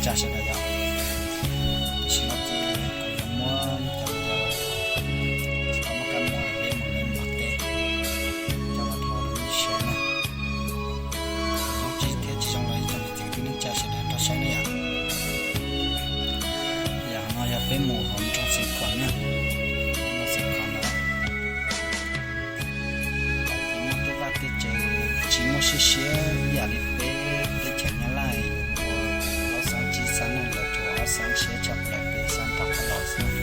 Sawv daws yog, tam sim no ces kuv yuav muab cov, tsis tau muaj kab muag, peb mus lawv nplog teb, coj los dhos rau nej saib na. Zoo tsis thiab tsis zoo los ib tsoom niam txiv kwv tij neej tsa sawv daws nrog saib na yom. Yam no yog peb mus hauv nroog Xeev Khuam na, nroog Xeev Khuam ntawd ces muaj tej vaj tej tsev tsis muaj siab siab ib yam li peb teb chaws Nyab Laj yuav ua plaub xab tsib xab neeg, lawv tsuas ob xab siab tshaj plaws peb xab nrog qhov laus xwb.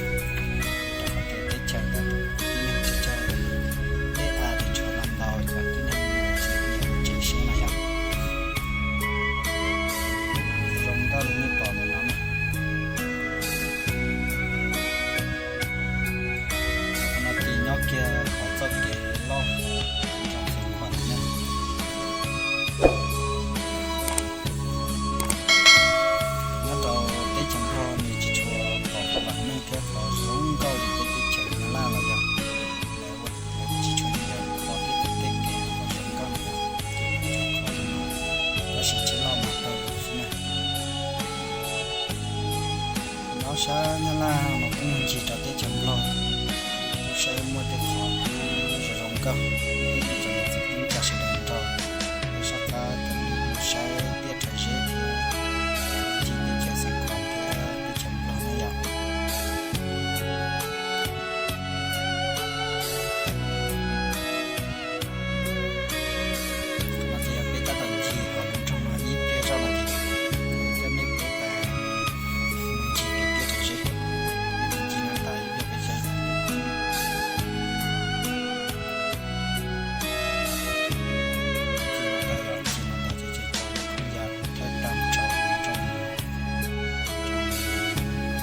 Rau qhov tias teb chaws ntawd tib neeg tsis tshua, tej av tsis tshua ntau, cov tib neeg tsis nyiam tsev siab na yom. Zoo nkauj li nej pom ntawm no na. Qhov no ces nyob kiag hauv txoj kev loj nroog Xeev Khuam na. Nyob rau teb chaws Nplog nws tsis tshua pom vam meej thiab pom zoo nkauj li peb teb chaws Nyab Laj los yog, lawv tsis tshua nyiam pom tej txoj tej kev uas zoo nkauj no, ces lawv tsuas kho li no, tab sis tsis loj mas tau xwb na. Nyob sab Nyab Laj mas kuj muaj ncig rau teb chaws Nplog, kuj saib muaj tej qhov kuj zoo zoo nkauj, ib tsoom niam txiv kwv tij neej tsa sawv daws nrog peb soj qab mus saib tiaj rhawv zeb thiab ncig teb chaws Xeev Khuam thiab teb chaws Nplog na yom. Qhov no ces yog peb tab tom ncig hauv lub nroog no ib pliag zoj no ces coj nej peb pais mus ncig kev tiaj rhawv zeb, peb mus ncig no tas ib pliag peb sawv ncig no tas, ncig no tas ces tseem tau lub koob yas thawj tag rau nroog Xeev Khuam rau nej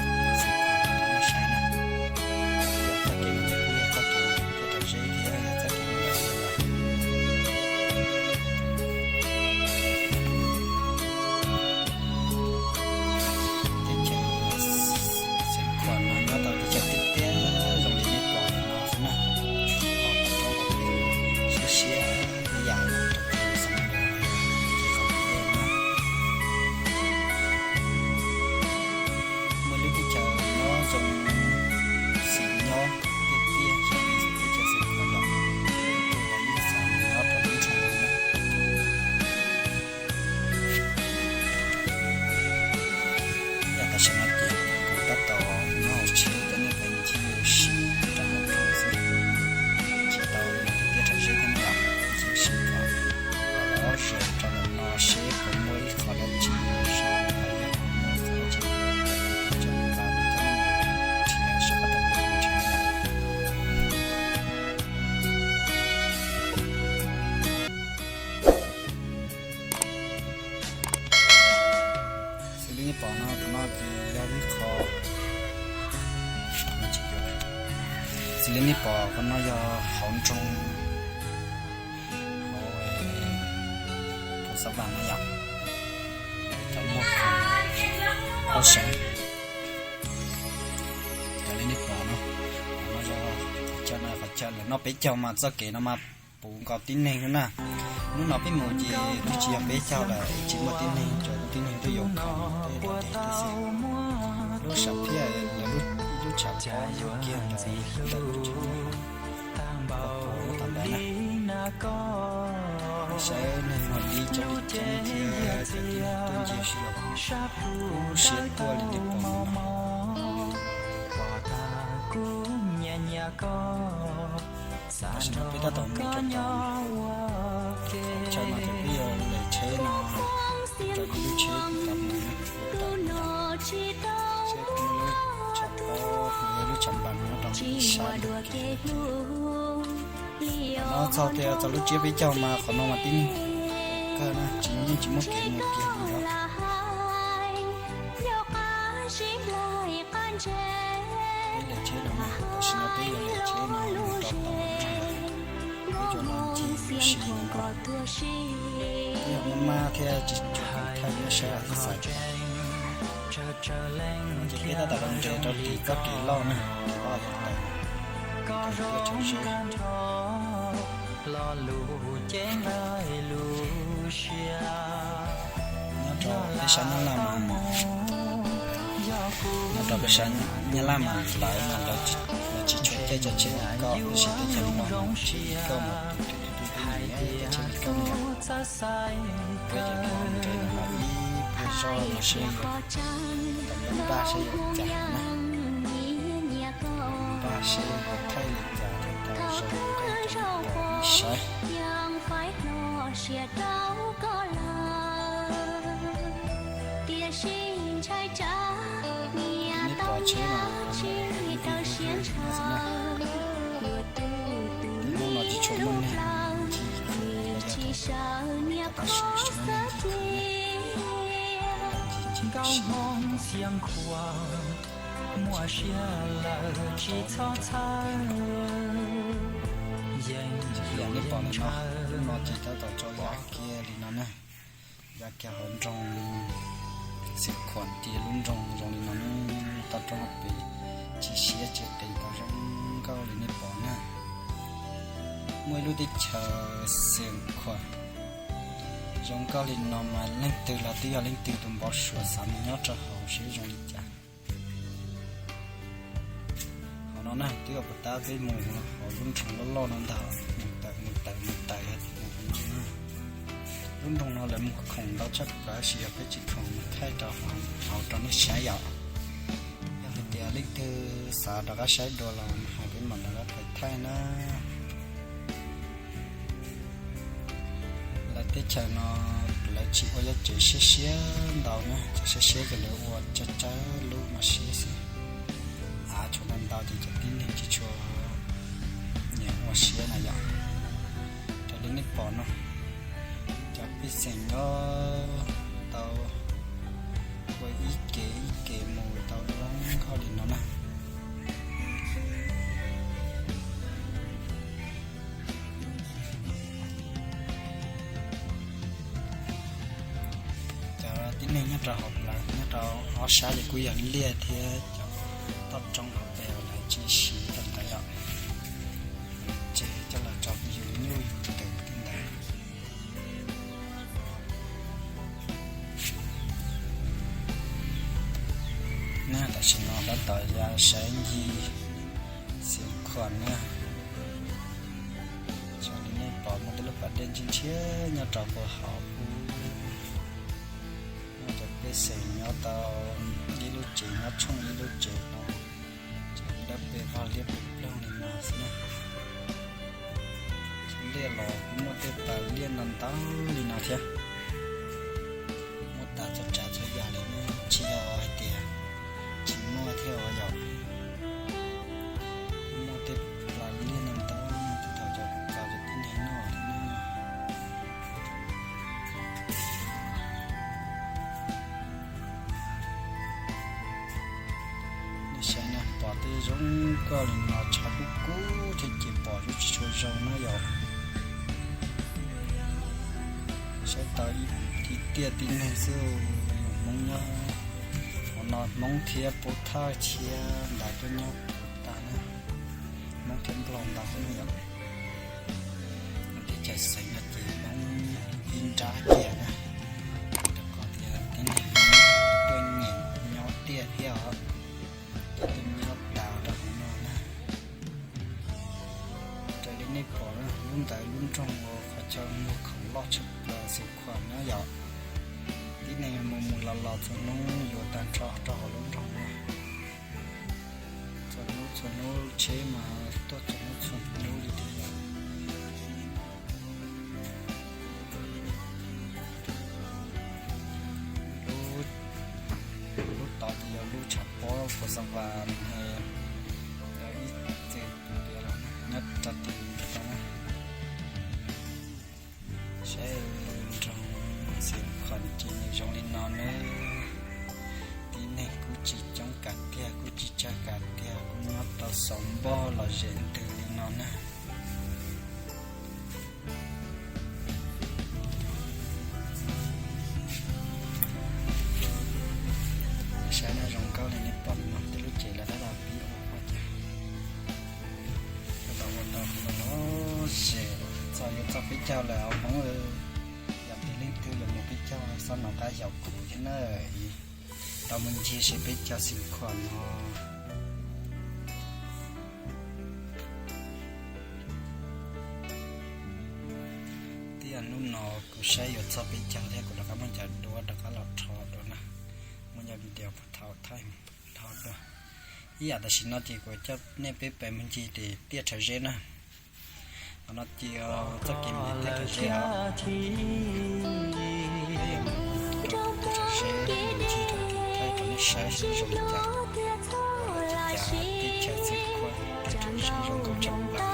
saib na. Yog txoj kev no ces kuj yog txoj kev tiaj rhawv zeb thiab yog txoj kev mus lawm. Teb chaws Xeev Khuam no nyob tau teb chaws tiaj tiaj zoo li nej pom no xwb na. Qhov tau rau siab siab ib yam rau peb xeem Nplog no ces qhov tiaj no. Muaj lub teb chaws nyob zoo xis nyob tiaj tiaj zoo li teb chaws Xeev Khuam los, tus los yeej xav mus nyob rau lub nroog no na. Yog tam sim no ces kuv tab tom nyob hauv tsheb coj nej pais ncig ua si rau hauv nroog xwb, tsis tau mus tiaj tiaj rhawv zeb thiab na yom, ncig ua si kom los lom zem rau ntawm no seb puas muaj ib qho dab tsi zoo los yog muaj ib qho dab tsi coj mus nqa mus coj mus nrhiav seb puas tau mus nrhiav na. Xws li nej pom no, qhov no ces yog ib qho, xws li nej pom qhov no yog hauv nroog, hauv Phu Xab Vam no yom, cov muag pob saib. Raws li nej pom no, qhov no yog qhov chaw, qhov chaw lawv noj peb caug mas txoj kev no mas puv nkaus tib neeg na. Hnub no peb mus ces twb tsis yog peb caug lawm, tsis muaj tib neeg, cov tib neeg twb yuav khoom tej dog dig tib si. Lub sam phiaj, lub tshav pob nyob kiag ntawd ntawm lub tshav pob puv lub tag ntawd na. Saib neeg muag dib coob li coob thiab cov tib neeg tuaj ncig sib los, lub siab tuaj li nej pom no. Tam sim no peb tab tom mus rau tom qhov chaw no ces peb yuav lem tsheb no rau ib lub tsheb tod mus na, mus tod mus tod. Seb puas muaj lub tshav pob, puas muaj lub tshav npas nyob rau ib sab ntug kev. Qhov no txog tias txog lub tsiab peb caug mas qhov no mas tib neeg kawg na, tsis, yeej tsis muaj kev mus kiag li os. Peb lem tsheb no na, tam sim no peb yuav lem tsheb no mus rau tom nroog lawm. Peb cov no ncig ua si, peb yog maj maj thiab tsis tshua thaij nej saib los thiaj xav. Ces peb tab tom los nres rau tim txoj kev loj na, kev loj yav tawm, tawm tiaj rhawv zeb. Nyob rau Peb sab Nyab Laj mas, nyob rau peb sab Nyab Laj mas lawv mas lawv tsis tshua caij cov tsheb nkauj, tab sis teb chaws no tsheb nkauj mas tu tu tu tu tu nyiam nyiam tsheb nkauj no. Peb cov nkauj nqe no mas ib pliag zoj no seb yuav tau npaj seb yuav cas na, npaj seb yuav thaij li cas thiaj tau zoo nkauj rau nej pom nej saib. Nej pom tsheb no, hnub no tsis tshua muaj neeg ncig khwv li, tau tav su tsis tshua muaj neeg ncig khwv li. Ncig ncig tab sis yam nej pom no, lub no ces tab tom tso ya kiag li no na. Ya kiag hauv nroog Xeev Khuam ces lub nroog zoo li no na, toj roob hauv pes tsis siab tsis qis tau zoo nkauj li nej pom na. Muaj ib lub teb chaws Xeev Khuam zoo nkauj li no mas leej twg los twb yog leej twg tus npau suav xav mus nyob rau hauv seb zoo li cas. Hauv no na twb yog puas tab peb mus hauv lub nroog loj loj no ntag, mus tawm mus tawm mus tawm mus no na. Lub nroog no lawv muag khoom ntau tshaj plaws tab sis yog peb tsis khoom mus thaij rau hauv rau nej saib yom. Yog hais tias leej twg xav rov qab saib dua los hais peb mam rov qab pais thaij na. Lawv teb chaws no lawv tsis ua cov tsev siab siab ntau na, tsev siab siab ces lawv ua tsawg tsawg lub mas siab xwb. Av tshuav ntau ntau ces cov tib neeg tsis tshua nyiam ua siab na yom. Raws li nej pom no, cov pej xeem nyob tau ua ib ke ib ke mus tau zoo nkauj li no na. Cov tib neeg nyob rau hauv plawv nyob rau ob sab ces kuj yog liaj thiab cov toj roob hauv pes lawv tsis siv tau ntawd yom. Tseg coj los tso yus nyuj yus twm tej ntawd. Na tam sim no tab tom ya saib ncig Xeev Khuam na. Raws li nej pom muaj tej lub pas dej ntshiab ntshiab nyob rau puag hauv ub. Muaj cov pej xeem nyob tau ib lub tsev nyob tshooj ib lub tsev no, cov dawb pes vag liab pes ploog li no xwb na. Liaj los kuj muaj tej pas liaj ntau ntau li no thiab. Muaj tas txhua tsav txhua yam li ne, tsis yog hais tias tsis muaj thiab os yom. Muaj tej pas liaj ntau ntau no, tej thaum cov txaus cov tib neeg noj thiab na. Nej saib na, pom tej zoo nkauj li no tshav kub kub thiab ces pom zoo tsis tshua zoo na yom. Saib tau ib tiaj tib neeg xwb, yus Hmoob nyob hauv no, Hmoob thiab Pub Thawj thiab ntawd tuaj nyob puv tas na. Hmoob thiab Nplog ntau xwb na yom. Teb chaws xeev no ces Hmoob ib nrab kiag na, rau qhov tias tib neeg tuaj nyeem nyob tiaj thiab os, ces tuaj nyob tas rau hauv no na. Raws li nej pom lub ntawd lub nroog uas qhov chaw muag khoom loj tshaj plaws Xeev Khuam na yom. Tib neeg mus mus los los txhua hnub yuav tag nrho rau hauv lub nroog no. Txhua hnub txhua hnub tsheb mas tuaj txhua hnub txhua hnub li thiab yom. Lub, lub tod ces yog lub tshav pob Phuv Xas Vas, yog ib txwm nyob rau tim no. Saib nroog Xeev Khuam ces nws zoo li no nawb. Tib neeg kuj tsis coob kam tiag, kuj tsis tsawg kam tiag, kuj nyob tau xaus npog los zem ntws li no na. Saib no zoo nkauj li nej pom no, tej lub tsev lawv tab tom pib ua ua cas, tab tom ua tau los los zem, txog yuav txog peb caug lawm os Hmoob. Yog tias leej twb yuav mus peb caug xob no qab xyaum kuv thiab na. Tau mus ncig seb peb caug xim khuam no. Twb yog hnub no kuv saib yuav txog peb caug thiab kuv rov qab muab cov duab rov qab los rho dua na. Muab cov video puag thaum thaij rho dua. Ib yam tam sim no ces kuv coj nej peb pem mus ncig tiaj Rhawv Zeb na. Qhov no ces txoj kev mus tiaj Rhawv Zeb os. Peb yuav mus rau tiaj Rhawv Zeb mus ncig rau tim thaij rau nej saib seb zoo li cas. Ua li cas teb chaws txwj khuaj tiaj Rhawv Zeb zoo nkauj tshaj plaws na.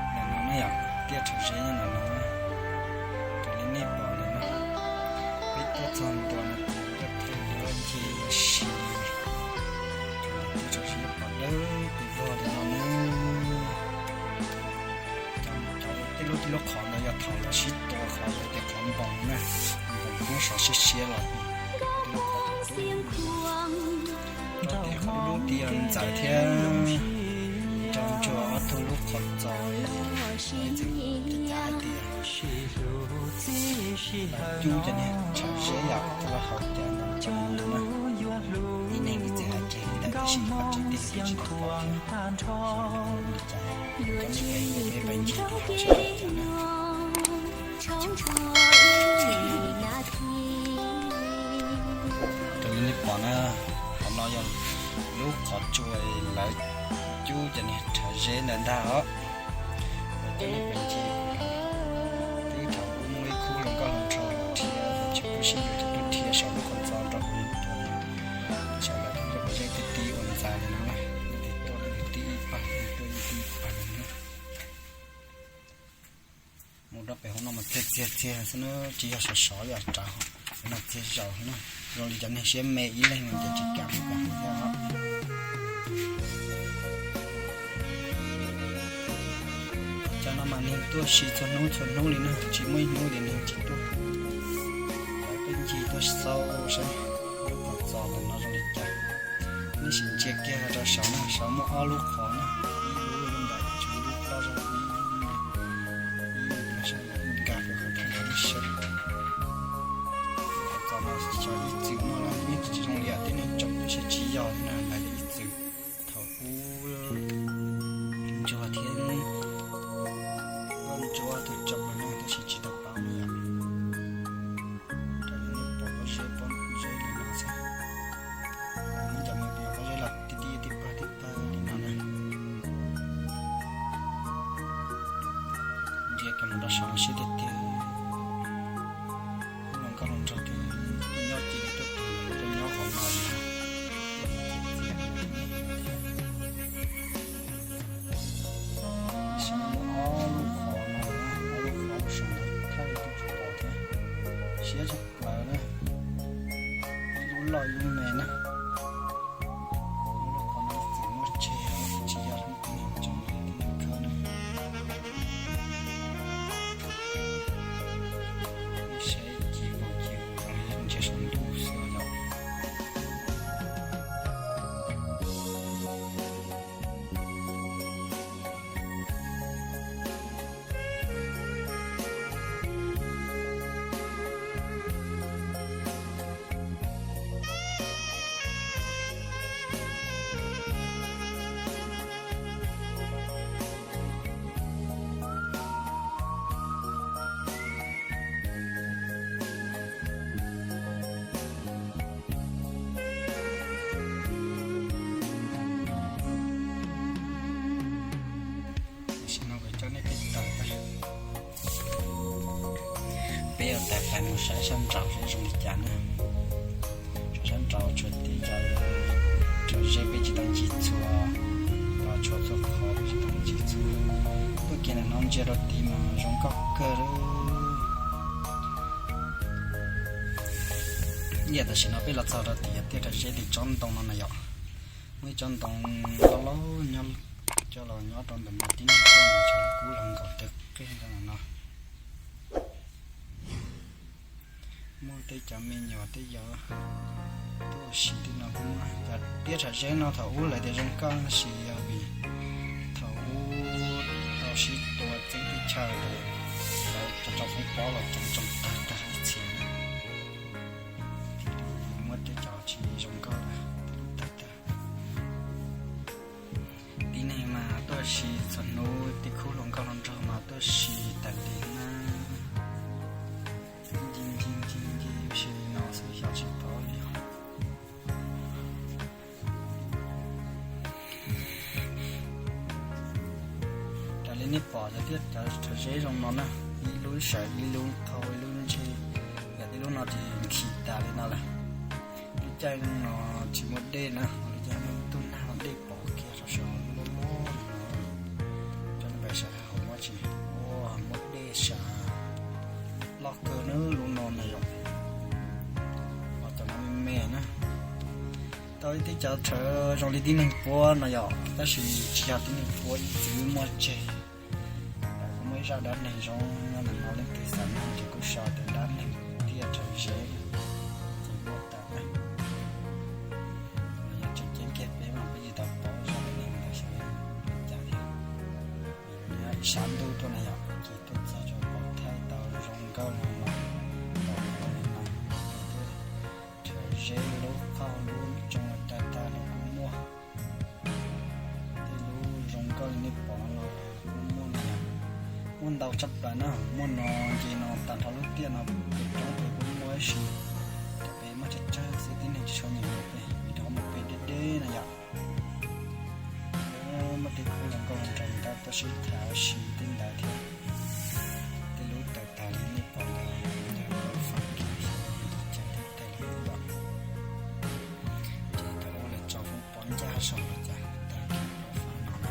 Ntawm no ne yom, tiaj Rhawv Zeb nyob ntawm no. Raws li nej pom ntawm no, peb tuaj txog ntua no ces tuaj thaij duab ncig ua si. Tiaj Rhawv Zeb pom dawb pes vog li no na. Cov, cov tej lub, tej lub qhov ntawd yog thaum lawv sib tua qhov lawv tias qhov npoos na, npoos muab sov siab siab los. Tej lub qhov, rau tias qhov lub lub tiaj ntxawm thiab rau ntsuag ob tug lub qhov txos. Cav hais tias cub cov niag Rhawv Zeb yom, coj los haus cawv ntawm cov no na. Ib neeg ib txwm hais kiag li ntawd tab sis qhov tseeb tiag twb tsis tau pom thiab. Li cas cov nej pem pem ncig tim hav sab cov na. Raws li nej pom na, qhov no yog lub qhov tsua lawv cub cov niag Rhawv Zeb ntawd ntag os. Cov nej pem ncig, twb thaum ub muaj ib khub hluas nkauj hluas nraug dhia, tsis pub sib yuav ces tuaj dhia saum lub qhov txos rau hauv li tus, saum lawv cov pob zeb tib tib ua ntxaij li no na. Leej twg tuaj leej twg tib ib pawg, leej twg tuaj leej twg tib ib pawg li no. Mus rau pem hauv no mas txiag txiag txiag xwb na, tsis yog sov sov yam tsav, hauv no txiag zaus na. Zoo li cov neeg siab me ib leeg no ces tsis kam mus pem hauv thiab os. Cov no mas neeg tuaj si txhua hnub txhua hnub li na, tsis muaj ib hnub tias neeg tsis tuaj. Peb ncig tuaj xauj saib lub qhov txos ntawm no zoo li cas. Nej sim ntsia kiag rau saud na, saud muaj ob lub qhov na, ib lub ntawm tsua lub plaub zog ib, ib nkag rau qhov thaum no nej saib. Qhov txos no xyov ib txwm muaj los yeej tsis zoo li os, tib neeg tsoom twb saib tsis yog li na, lawv yog ib txwm thaum ub ntsuag thiab nkauj ntsuab tus tsoom no tab sis tsis tau paub li yom. Raws li nej pom pob zeb, pob zeb li no xwb. Muab cov me nyuam pob zeb los tib tib tib pawg tib pawg li no na. Ntsia kiag mus rau saud siab tiag tiag. Hluas nkauj hluas nraug twb tuaj nyob ces tuaj tuag tuaj nyob qhov no li. Tab sis muaj ob lub qhov no, ob lub qhov saum no thaij twb tsis pom thiab. Siab tshaj plaws na. Ib lub loj ib lub me na. Ob lub qhov no txawm muaj tseg, tsis yog tib neeg tsoom, tib neeg khawb na. Saib ci vau ci vau li ntsia saum ntuj xwb yom. Tam sim no kuv coj nej peb tawm, peb yuav tawm plaws mus saib sab nraud seb zoo li cas na. Saib sab nraud tshuav tib co Rhawv Zeb peb tsis tau ncig txhua, los tshuav txhua qhov peb tsis tau ncig txhua. Tuaj kiag ntawm no ntsia rau tid mas zoo nkauj kawg li. Ib yam tam sim no peb los txog rau tim tiaj Rhawv Zeb tim tsob ntoo no na yom. Muaj ib tsob ntoo loj loj nyob, coj los nyob rau ntawm no tib neeg tuaj mus tshov kub los nkaus tawg qeej rau ntawm no. Muaj tej cov me nyuam tej yog tuaj ua si tej no kuj muaj. Cov tiaj rhawv zeb no thaum ub lawv tias zoo nkauj tab sis yog vim thaum ub tau sib tua txeeb teb chaws lawm, lawv tso foob pob los tsoo tsoo tag tag ib txhia na. Thiaj li muaj tej cov tsis zoo nkauj lawm, tag tag. Tib neeg mas tuaj ua si txhua hnub, tej khub hluas nkauj hluas nraug mas tuaj ua si tas li na. Ncig ncig ncig ncig ua si li no xwb xyov tsis paub li os. Raws li nej pom cov tiaj rhawv zeb zoo no na, ib lub sawv ib lub qhau ib lub ntseg, yog tej lub no ces nkhis tas li no lawm. Lub caij no tsis muaj dej na, lub caij muaj ib tug nag dej pov kiag rau saum loj loj no, rau npawg sawv hauv no tsis ua muaj dej sav loj kawg na lub no na yom. Ho cov no me me na, tau ib tib cov rhawv zoo li tib neeg puab no yom, tab sis tsis yog tib neeg puab, ib txwm muaj tseg. Lawv kuj muaj ib zaj dab neeg zoo nyob ntawm no, leej twg xav mloog ces kuj so tias dab neeg tiaj rhawv zeb ces muaj tawm na. Yog tseem ceeb kiag peb mas peb tsis tau paub zaj dab neeg ntawd xyov li cas thiab. Vim nyob ib sab ntuj tuaj na yom, ces tuaj txog tso pom thaij tau zoo nkauj no los pom li no, rhawv zeb lub qhauj lub tsoo tag tag los kuj muaj. Tej lub zoo nkauj li nej pom no los kuj muaj no yom. Muaj ntau tshaj plaws na, muaj no nce no tag nrho lub tiaj no, pem roob pem kuj muaj ib si. Cov pem muaj tsawg tsawg xwb, tib neeg tsis tshua nyiam mus pem vim rau qhov mus pem deb deb no yom. Muaj tej khub zoo nkauj zoo nraug tab tuaj sib tham ua si tej ntawd thiab. Tej lub tawm tag li nej pom ntawd yog lub fab kis xyov li cas thiab, tag li lub lom. Ces thaum ub lawv tso foob pob ncaj saum los cas tag kis lub fab no na.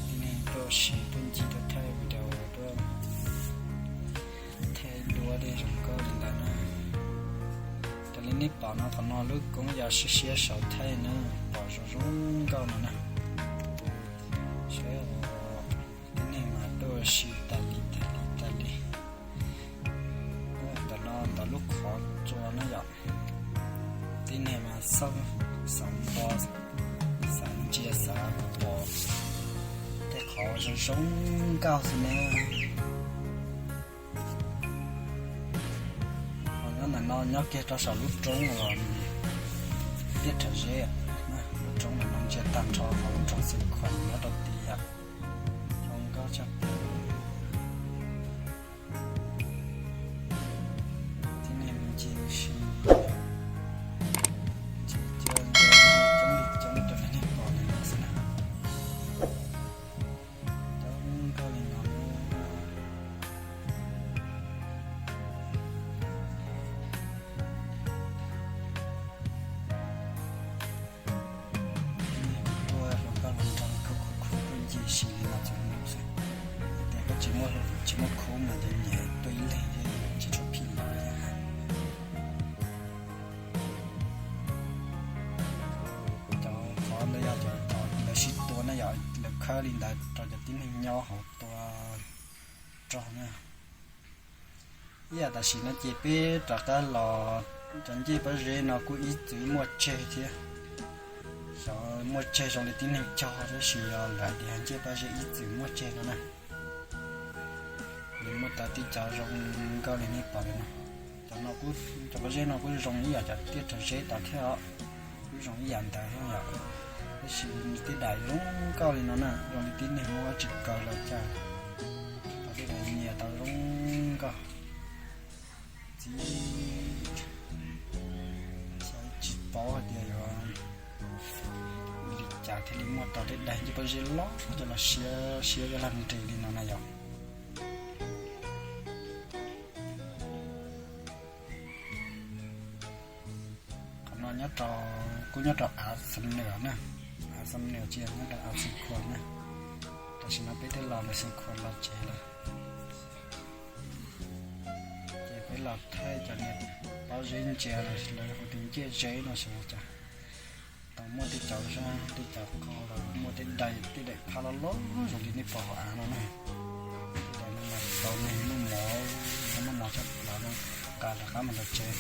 Tib neeg tuaj ua si tuaj ncig tuaj thaij video tuaj thaij duab tej zoo nkauj li ntawd na. Raws li nej pom no qhov no lub koob yog siab siab saud thaij na, pom zoo zoo nkauj no na. Saib tib neeg mas tuaj ua si tas li tas li tas li. Ntawm no ntawm lub qhov tsua na yom, tib neeg mas xauj xav npo xav ntsia xav pom tej qhov zoo zoo nkauj xwb na. Ho nyob ntawm no nyob kiag rau saum lub roob uas tiaj rhawv zeb, lub roob ntawm no ntsia tag nrho hauv lub roob Xeev Khuam nyob rau tid yom. Zoo nkauj tshaj plaws. Tib neeg ncig ua si, ncig coob li coob rau li nej pom li no xwb na. Coob nkauj li no. Tuaj hluas nkauj hluas nraug khub khub khub tuaj ncig si li no txhua hnub xwb. Tias koj tsis muaj khub mas ces nyiam tuaj ib leeg tsis tshua phim los li hais. Cov qhov ntawd yog cov lawv sib tua na yom, lawv khawb li ntawd rau cov tib neeg nyob hauv tua rog na. Ib yam tam sim no ces peb rov qab los, cov ncej pob zeb no kuj ib txwm muaj tseg thiab. Xyov muaj tseg zoo li tib neeg cog tab sis yog lawv tias ncej pob zeb ib txwm muaj tseg no na. Nws muaj tau tib cov zoo nkauj li nej pom li no. Cov no, cov pob zeb no kuj zoo ib yam cov tiaj rhawv zeb tod thiab os, kuj zoo ib yam ntawd thiab yom. Tab sis nws tej daim zoo nkauj li no na, zoo li tib neeg muab tsis kaw los cas. Tau tej daim nyias tau zoo nkauj. Txiv, xyov tsis paub hais tias yuav li cas thiaj li muaj tau tej daim ncej pob zeb loj coj los siab siab ib lag nres li no na yom. Qhov no nyob rau, kuj nyob rau Av Xam Nws na, Av Xam Nws tsis yog nyob rau Av Xeev Khuam na. Tam sim no peb twb los ntawm Xeev Khuam los tsev lawm. Ces peb los thaij cov niag pob zeb ntsia lawv hu tias ncej zeb no xyov cas, tau Muaj tej cov zaj, tej cov qos los muaj tej daim, tej daim phab loj loj zoo li nej pom hauv av no na. Tej daim no mas tau neeg noj mov, noj mov tshaj plaws no, nqa rov qab mus rau tsev.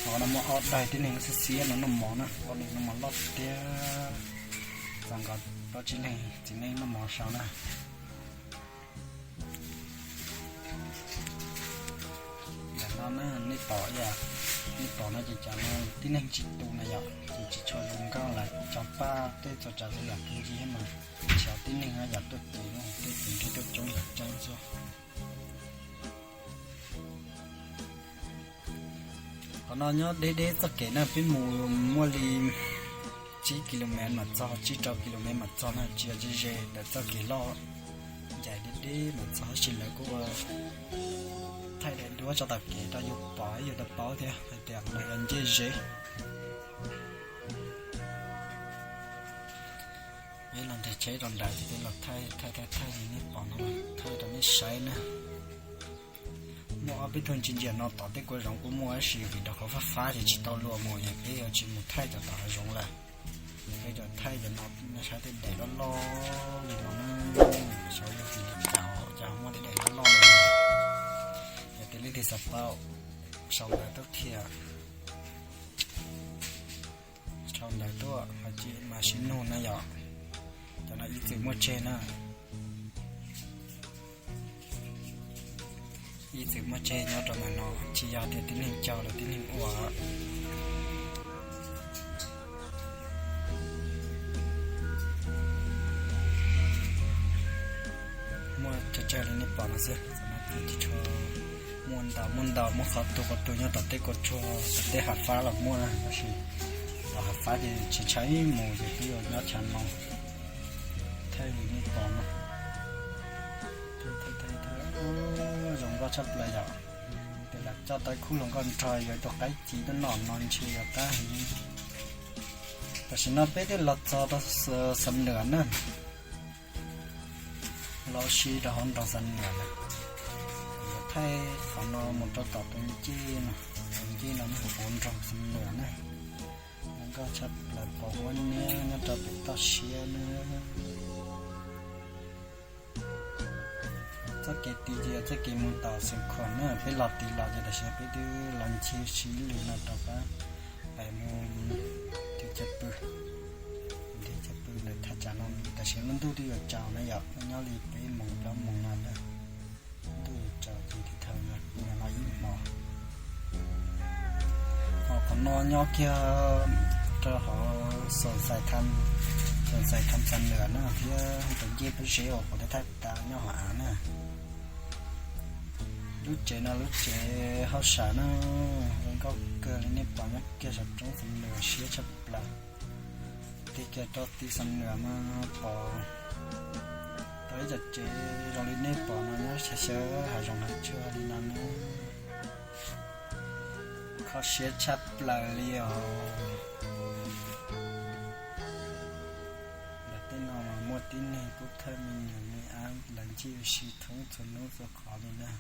Ho no muaj ob daim tib neeg xiab xiab no noj mov na, ob daim noj mov loj tiag. Txog nkaus plaub tsib leeg txiv neej noj mov saud na. Ntawm no na nej pom, nej pom no ces cov no tib neeg tsis tu na yom, ces tsis tshua zoo nkauj lawm, cog paj tej txhua tsav txhua yam pw ncig mas tsis yog tib neeg no yom, tuaj ces tuaj ces nrhiav tuaj coob coob xwb. Qhov no nyob deb deb txoj kev na, peb mus muaj li tsib ki lo mev mam txog, tsib rau ki lo mev mam txog na, tsis yog ze ze ntawm txoj kev loj ncaim deb deb mam txog, tab sis lawv kuj ua thaij daim duab tso tom kev rau yus pom yus tau paub thiab hais tias qhov no yog ncej ze. Peb los nres tsheb rau nrad ces peb los thaij thaij thaij thaij li nej pom no, thaij rau nej saib na. Muaj ob peb tug ntsia ntsia no tom tej kua zoov kuj muaj tab sis vim rau qhov fab fab ces tsis tau luag mus es peb yuav tsis mus thaij cov tom hav zoov lawm. Peb yuav thaij cov no, nej saib tej daim loj loj li no na, xyov yog vim li cas cov muaj tej daim loj loj li no. Yog tias leej twg xav tau, sau ntawv tuaj qhia, sau ntawv tuaj hais tias mam sib nug na yom. Cov no ib txwm muaj tseg na, ib txwm muaj tseg nyob rau ntawm no, tsis yog tias tib neeg cog los tib neeg ua. Muaj tsawg tsawg li nej pom no xwb, tsis tshua muaj ntau, muaj ntau muaj qhov tu qhov tu nyob tom tej kua tsuag, tom tej hav fab los muaj na, tab sis tom hav fab ces tsis ntshai mus ces twb yuav nyob chav no. Thaij li nej pom no, zoo nkauj tshaj plaws yom. Ces lam coj tau khub hluas nkauj nraug yuav tus qaib ci tuaj noj no ntshe yuav qab heev. Tam sim no peb twb los txog rau Xam Nuam na, los si rau hauv nroog Xam Nuam na. Yuav thaij qhov no mus rau tom tus ncej no, tus ncej no nyob hauv nroog Xam Nuam na. Zoo nkauj tshaj plaws pom huab niab nyob rau pem toj siab na. Txoj kev tid ces yog txoj kev mus tom Xeev Khuam na, peb los tid los ces tam sim no peb twb los ncig si lwm no rau qab pais mus Ntiav Cag Pw, Ntiav Cag Pw ntawm thaj tsam no. Tam sim no lub ntuj twb yuav tsaus na yom, nyob li peb moos plaub moos no na. Ntuj yuav tsaus ces tiv thaiv no ib hmos. Ho qhov no nyob kiag rau hauv Xoom Xais Tham, Xoom Xais Tham Xam Nuam na thiab tus ncej pob zeb uas kuv twb thaij tas nyob hauv av na. Lub tsev no lub tsev hauj sam na, zoo nkauj kawg li nej pom nyob kiag saum roob Xam Nuam siab tshaj plaws. Tig kiag rau tim Xam Nuam mas pom tau ib co tsev zoo li nej pom no nyob xyaw xyaw hav zoov hav tsuag li no na. Kho siab tshaj plaws li os. Ntawm tej no mas muaj tib neeg pub thawj me nyuam me ab lawv ncig ua si thoob txhua hnub txhua qhov li na.